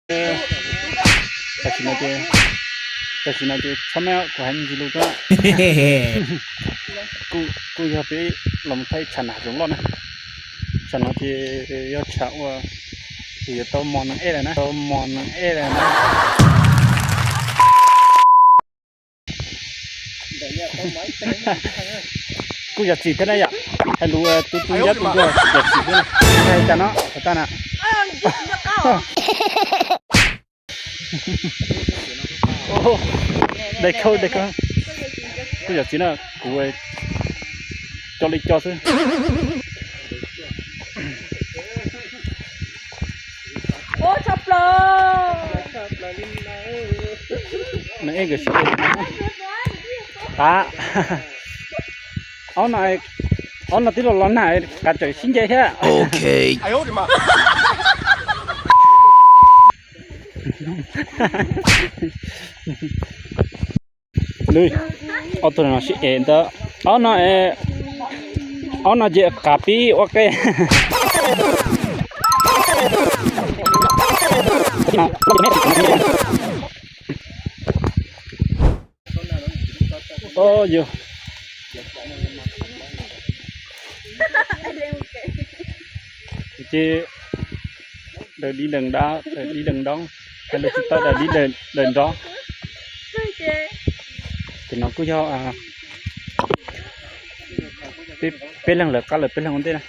Tam sim no ces, tam sim no ces txhob maj, kuv hais me ntsis lus rau. Kuj yog peb los mus thaij tshav nag zoov loj na. Tshav no ces yog tshav uas tus yuav tau mos neeg ej lawm na, tau mos neeg ej lawm na. Kuj yog txiv thiab na yom, hais lus tu tu ncab tu ncua yog txiv thiab na. Hais cas no tag na. Dai khau dai khau. Kuj yog txiv na, kuv coj li coj xwb. Neeg ej nkawd sib qab. Ob no, ob no twb los los nag, kav tsawm sib nce thiab. Ob tug no sib ev ntawd, ob no, ob no ces qav pib ua qe. Yus ces daws dib daws dab, daws dib daws doob, hais lus tsis tau daws dib daws nrov. Ces no kuj yog peb leeg lawv qab lawm peb leeg ua ntej na.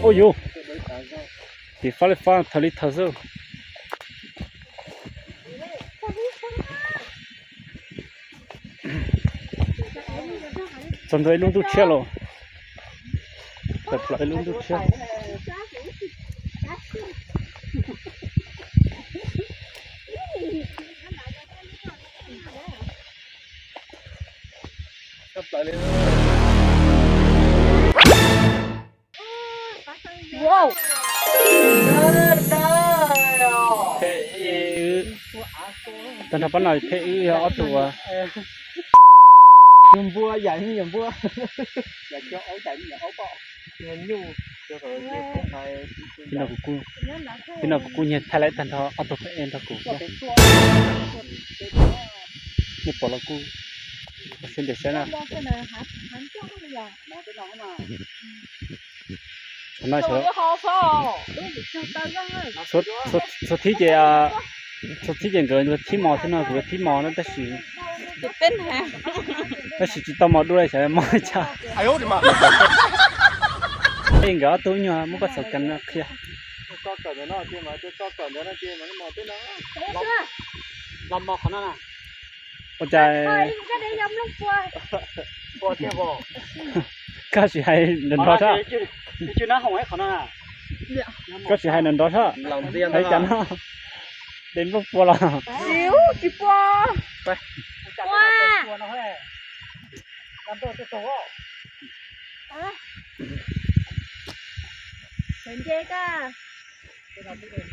Ua yus, tiv fab li fab, thaws li thaws xwb. Txog ntua ib lub ntuj tshiab los, tawm plaws ib lub ntuj tshiab. Tag nrho pab no phem wb yog ob tug uas nyuag npua, yam nyuag npua. Tib no kuv kuj nyiag thaij laib tag nrho ob tug phem nrog kuv thiab. Nej pom los kuj sib ntes saib na. Txhua thib ces, txhua thib ces nkawd thib mos thiab no kuv thib mos na tab sis, tab sis tsis tau mos dua li xyov mos li cas. Ej, nkawd ob tug nyuag muab koj txhom kas no qhia. Ua cas koj tsis hais nrov nrov soj? Koj tsis hais nrov nrov soj? Hais cas no? De nplooj pua los?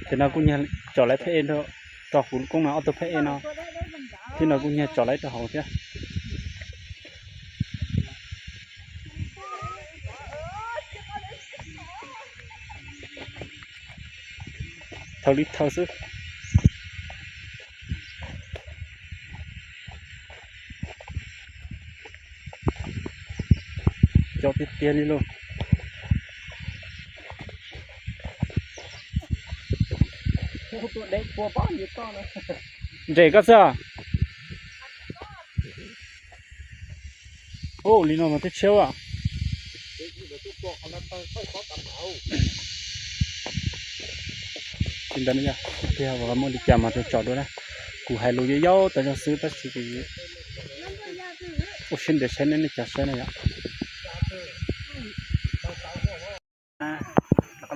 Ces no kuj nyiag tsom lawv pheb e rau, tso kuv lub koob no ob tug pheb e no, thiab no kuj nyiag tsom lawv rau hauv thiab. Thaws li thaws xwb. Cov tiag tiag li lauj. Nres koj xwb. Ua li no mas twb tshiab a. Li ntawd, muaj li cas mas rau tsom dua na. Kuv hais lus yau yau tas zog xwb tab sis ua siab ntev saib nej, nej cov saib na yom.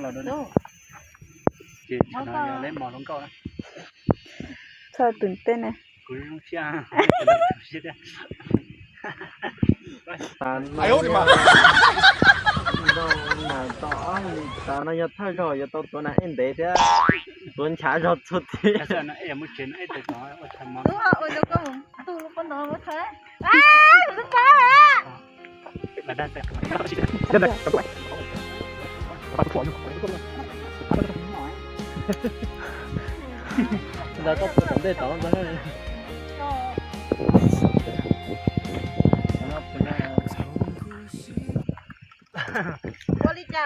Los dua na. Ces thaum no yog leb mos hluas nkauj na. Txhob tus teb ne. Kuv zoo siab. Tav no yog thawj zaug yuav tau tuav nas ej ntev thiab tuav nchav zog txhua tid. Ntawd koj puas tom ntej tod ntag.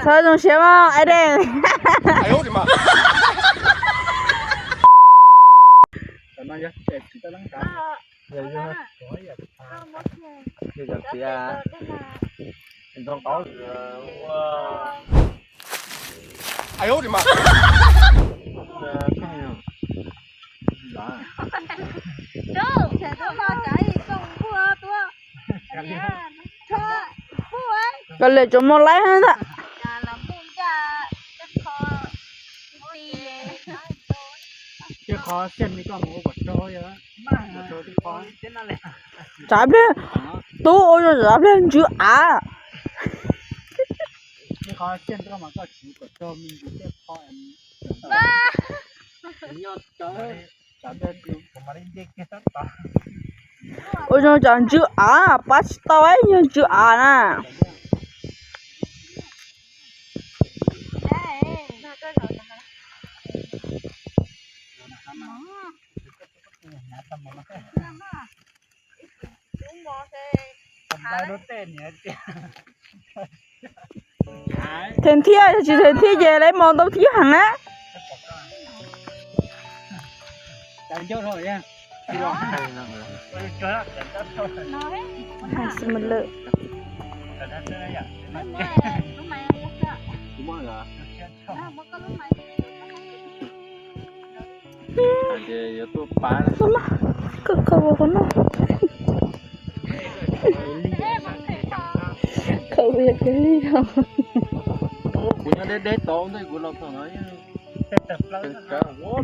Txhob zoo siab mog Aiden. Koj lem tsuas muaj laib heev ntag. Tsav pliag, tub ua zoo tsav pliag ntswv av. Ua zoo tsav ntswv av, pab tsis tau yog ntswv av na. Them thiab, yog tsis them thiab ces lawv mos ntau thiab heev na. Hais xwb mas lawm. Koj kho ua kawg li os. Kuv nyob deb deb tod ntej kuv los txog no. Tab sis mas ua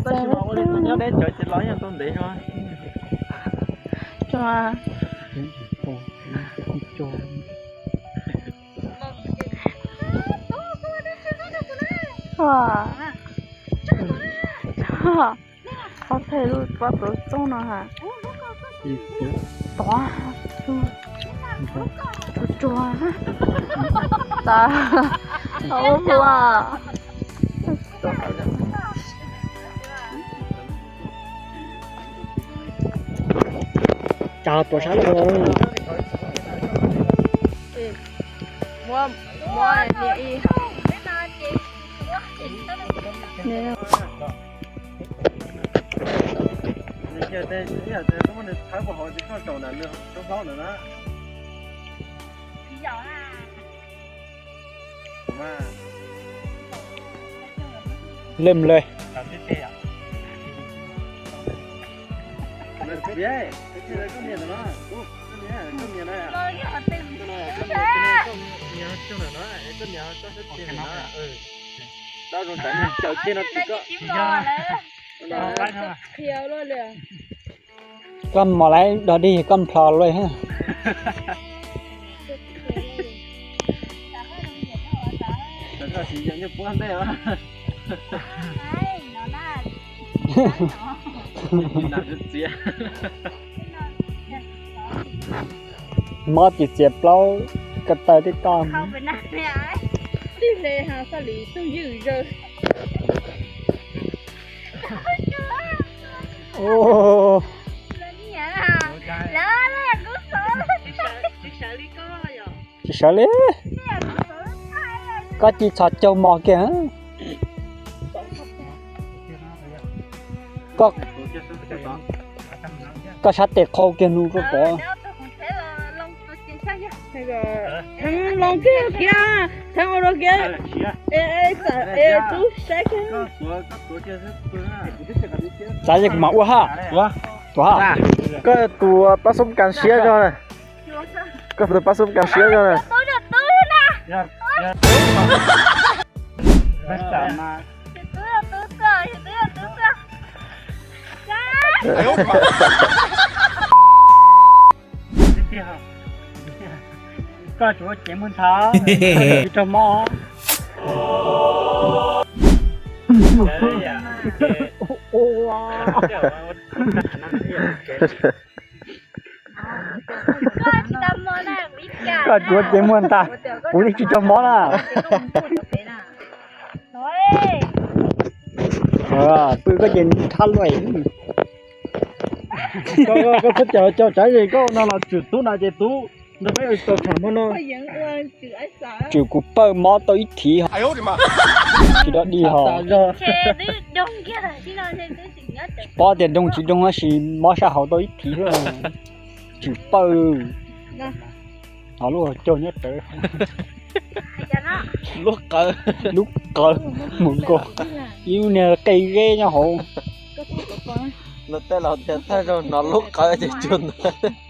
li kuv nyob deb tsawv ces los yeej tau ntev zog. Qhov phem lub pob tuav txooj no ha. Tov tsuag tsuag tas ua hua. Tsa tuav sab lawm. Lem le. Koj mos laib dog dig koj nplho luaj. Mob tsis txiav plaub ko taw tib toj. Tsis sawv li. Koj cia txhos caug mos kiag. Koj sab tes qhau kiag nug koj pom. Heev loo kiag kiag, heev ua luaj kiag. Txav yog kuv mam ua ha. Tuav ha. Koj tus pab xub kas siab zog na. Koj tus pab xub kas siab zog na. Koj tsuav cev muag nthav, tsis raug mob. Koj tsuav cev muag ntag, kuv yeej tsis raug mob na. Pw koj ces thab luaj. Koj txhob caum cau tsav ze, koj no los tswm tub na ces tub nrog peb tau tham hmo no. Tswm kuv pawg mob tau ib thiv, tsis dog dig ho. Pob tias doog tsis doog tab sis mob sab hauv tau ib thiv xwb. Tswm pawg, ho lub caug nyob rawv. Lub qawv, lub qawv mus nkaus ib lub niag qe zeb nyob hauv. Luag tej laus tias thawj zaug hnov lub qawv ces tsuag ntawd.